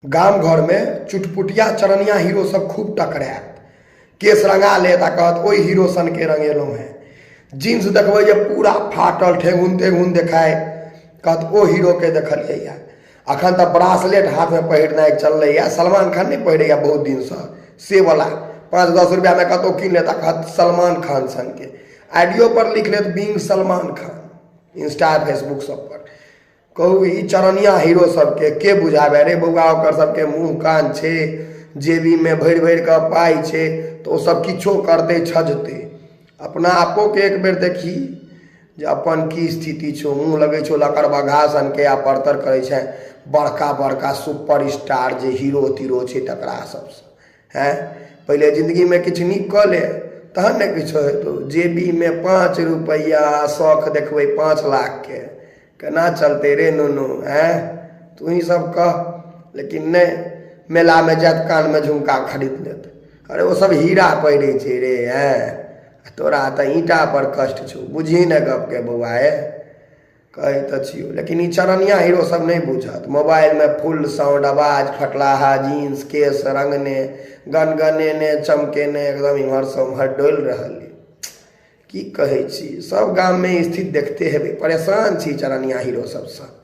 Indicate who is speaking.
Speaker 1: गाम घरमे चुटपुटिया चरनिया हीरो सब खूब टकरायत। केश रंगा लेत आ कहत ओहि हीरो सनके रंगेलहुँ हेँ। जींस देखबै जे पूरा फाटल ठेहुन तेहुन देखाय, कहत ओ हीरोके देखलियै। अखन तऽ ब्रासलेट हाथमे पहिरनाइ चललैए, सलमान खान नहि पहिरैए बहुत दिनसँ से वला, 5-10 रुपैआमे कतहु कीन लेत आ कहत सलमान खान सनके। आइडियो पर लिख लेत being Salman Khan, Insta Facebook सब पर। कहू ई चरनिया हीरो सबके के बुझाबे रे बौआ, ओकर सबके मुँह कान छै, जेबीमे भरि भरि कऽ पाइ छै, तऽ ओ सब किछो करतै छजतै। अपना आपोके एक बेर देखी जे अपन की स्थिति छौ। मुँह लगै छौ लकड़बघा सनके आ परतर करै छै बड़का बड़का सुपर स्टार जे हीरो तीरो छै तकरा सबसँ। हैं, पहिले जिन्दगीमे किछु नीक कऽ ले तहन ने किछो हेतौ। जेबीमे 5 रुपैआ, शौख देखबै 5 लाखके, केना चलतै रे नुनू? हैं, तूही सब कह। लेकिन नहि, मेलामे जायत कानमे झुमका खरीद लेत। अरे ओ सब हीरा पहिरै छै रे, हैं, तोरा तऽ ईंटा पर कष्ट छौ। बुझही ने गपके बौआ, हे कहै तऽ छियौ। लेकिन ई चरनिया हीरो सब नहि बुझत। मोबाइलमे फुल साउंड आवाज, फटलाहा जींस, केश रंगने, गनगनेने चमकेने एकदम इम्हरसँ उम्हर डोलि रहल। की कहै छी, सब गाममे स्थिति देखते हेबै। परेशान छी चरनिया हीरो सबसँ।